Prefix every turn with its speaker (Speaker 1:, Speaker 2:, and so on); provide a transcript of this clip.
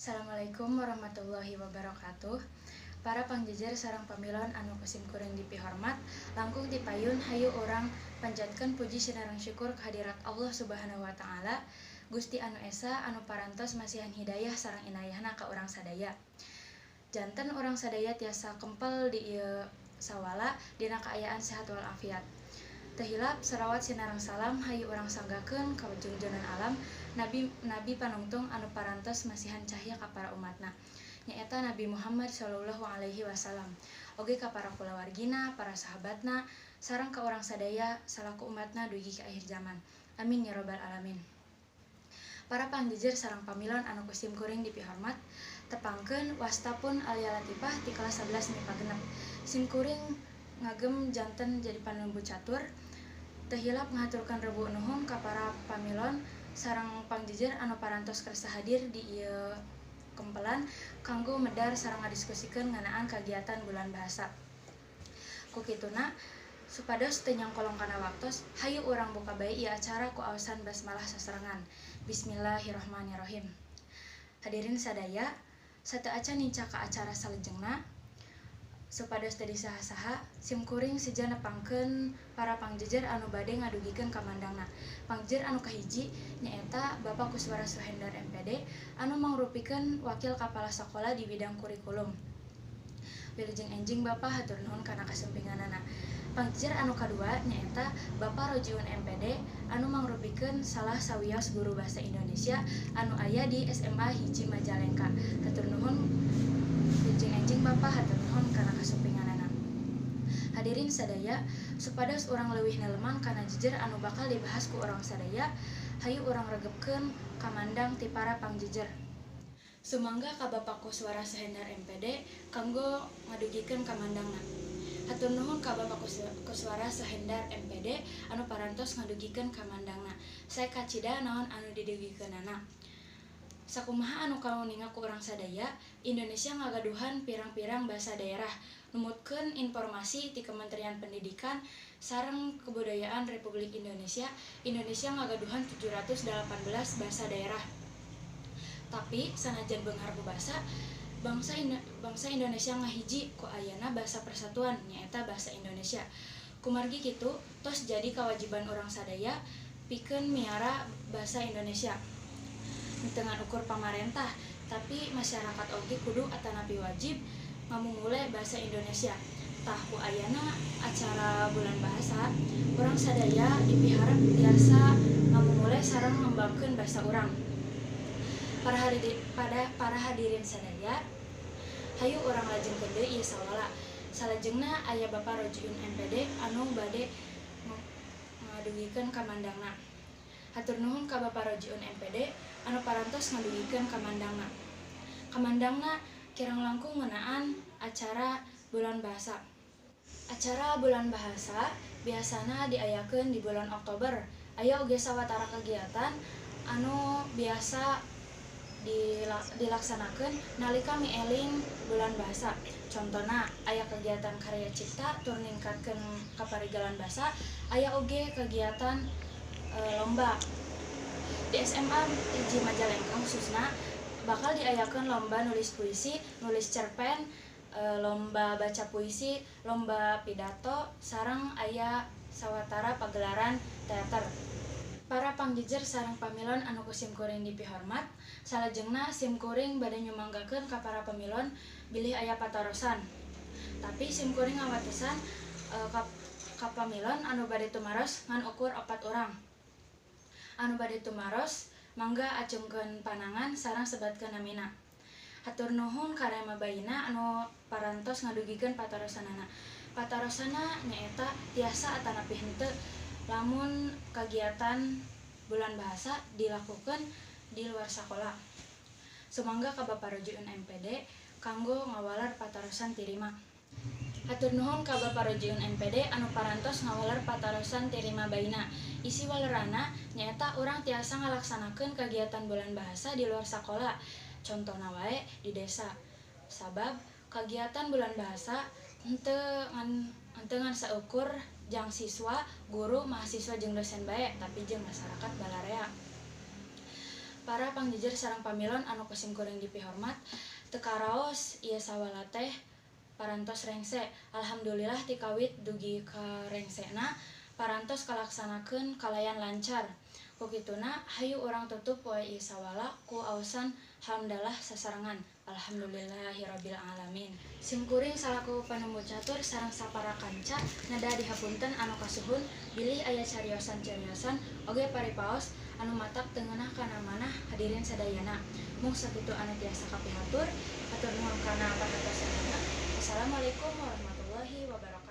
Speaker 1: Assalamualaikum warahmatullahi wabarakatuh. Para pangjejer sareng pamilon anu ku simkuring dipihormat, langkung ti payun hayu urang panjatkeun puji sinareng syukur kehadirat Allah Subhanahu wa taala, Gusti anu Esa anu parantos masihan hidayah sareng inayahna ka urang sadaya. Janten urang sadaya tiasa kempel di ieu sawala dina kaayaan sehat walafiat. Teu hilap salawat sinareng salam hayu urang sanggakeun ka jungjunan alam Nabi Nabi panungtung anu parantos masihan cahya ka para umatna, nyaeta Nabi Muhammad sallallahu alaihi wasallam, oge ka para kulawargina, para sahabatna, sareng ka urang sadaya salaku umatna dugi ka akhir zaman. Amin ya robbal alamin. Para pangjejer sareng pamilon anu ku simkuring dipihormat, tepangkeun wasta pun Alia Latifah ti kelas 11 MIPA 6. Simkuring ngagem janten jadi panumbu catur. Teu hilap ngahaturkeun rebu nuhun ka para pamilon sareng pangjejer anu parantos kersa hadir di ieu kempelan kanggo medar sareng ngadiskusikeun ngeunaan kagiatan bulan bahasa. Ku kituna, supados teu nyangkolong kana waktos, hayu urang buka bae ieu acara ku aosan basmalah sasarengan. Bismillahirrahmanirrahim. Hadirin sadaya, sateuacan nincak ka acara salajengna, supados teu disaha-saha, simkuring seja nepangkeun para pangjejer anu bade ngadugikeun kamandangna. Pangjejer anu kahiji nyaeta Bapak Kuswara Suhendar MPD anu mangrupikeun wakil kepala sakola di bidang kurikulum. Wilujeng enjing, Bapak, hatur nuhun kana kasumpinganana. Pangjejer anu kadua nyaeta Bapak Rojiun MPD anu mangrupikeun salah sawios guru bahasa Indonesia anu aya di SMA 1 Majalengka. Hatur nuhun, wilujeng enjing, Bapak, hatur nuhun kana kasumpinganana. Hadirin sadaya, supados urang leuwih neleman kana jejer anu bakal dibahas ku urang sadaya, hayu urang regepkeun kamandang ti para pangjejer. Sumangga ka Bapak Kuswara Suhendar MPD kanggo ngadugikeun kamandangna. Hatur nuhun ka Bapak Kuswara Suhendar MPD anu parantos ngadugikeun kamandangna. Sae kacida naon anu didugikeunana. Sakumaha anu kauninga ku urang sadaya, Indonesia ngagaduhan pirang-pirang basa daerah. Numutkeun informasi ti Kementerian Pendidikan sareng Kebudayaan Republik Indonesia, Indonesia ngagaduhan 718 basa daerah. Tapi sanajan beunghar ku basa, bangsa Indonesia ngahiji ku ayana basa persatuan, nyaeta bahasa Indonesia. Kumargi kitu, tos jadi kawajiban urang sadaya pikeun miara basa Indonesia. Henteu ngan ukur pamarentah, tapi masyarakat oge kudu atanapi wajib ngamumule bahasa Indonesia. Tah, ku ayana acara bulan bahasa, urang sadaya dipiharep tiasa ngamumule sareng ngembangkeun basa urang. Pada para hadirin sadaya, hayu urang lajengkeun deui ieu sawala. Salajengna aya Bapak Rojiun MPD anu bade ngadugikeun kamandangna. Hatur nuhun ka Bapak Rojiun MPD anu parantos ngadugikeun kamandangna. Kamandangna kirang langkung ngeunaan acara bulan bahasa. Acara bulan bahasa biasana diayakeun di bulan Oktober. Aya oge sawatara kegiatan anu biasa dilaksanakeun nalika mieling bulan bahasa. Contona aya kegiatan karya cipta tur ningkatkeun kaparigalan basa, aya oge kegiatan lomba. Di SMA 1 Majalengka khususna bakal diayakeun lomba nulis puisi, nulis cerpen, lomba baca puisi, lomba pidato, sareng aya sawatara pagelaran teater. Para pangjejer sareng pamilon anu ku simkuring dipihormat, salajengna simkuring bade nyumanggakeun ka para pamilon bilih aya patarosan. Tapi simkuring ngawatesan ka pamilon anu bade tumaros ngan ukur 4 urang. Anu bade tumaros mangga acungkeun panangan sareng sebatkeun namina. Hatur nuhun ka Rema Baina anu parantos ngadugikeun patarosanana. Patarosanna nyaeta tiasa atanapi henteu lamun kagiatan bulan bahasa dilakukeun di luar sakola. Sumangga ka Bapak Rojiun MPD kanggo ngawaler patarosan ti Rima. Hatur nuhun ka Bapak Rojiun MPD anu parantos ngawaler patarosan ti Rima Baina. Isi walerana nyaeta urang tiasa ngalaksanakeun kagiatan bulan bahasa di luar sakola. Contona wae di desa. Sabab kagiatan bulan bahasa henteu ngan saukur jang siswa, guru, mahasiswa jeung dosen bae, tapi jeung masyarakat balarea. Para pangjejer sareng pamilon anu ku simkuring dipihormat, teu karaos ieu sawala teh parantos rengse. Alhamdulillah, ti kawit dugi ka rengsena parantos kalaksanakeun kalayan lancar. Ku kituna hayu urang tutup poe ieu sawala ku aosan hamdalah sasarengan. Alhamdulillahirabbil alamin. Simkuring salaku panumbu catur sareng sapara kanca neda dihapunten anu kasuhun bilih aya cariosan-cariosan oge paripaos anu matak teu ngeunah kana manah hadirin sadayana. Mung sakitu anu tiasa kapihatur, hatur nuhun kana perhatosanana. Wassalamualaikum warahmatullahi wabarakatuh.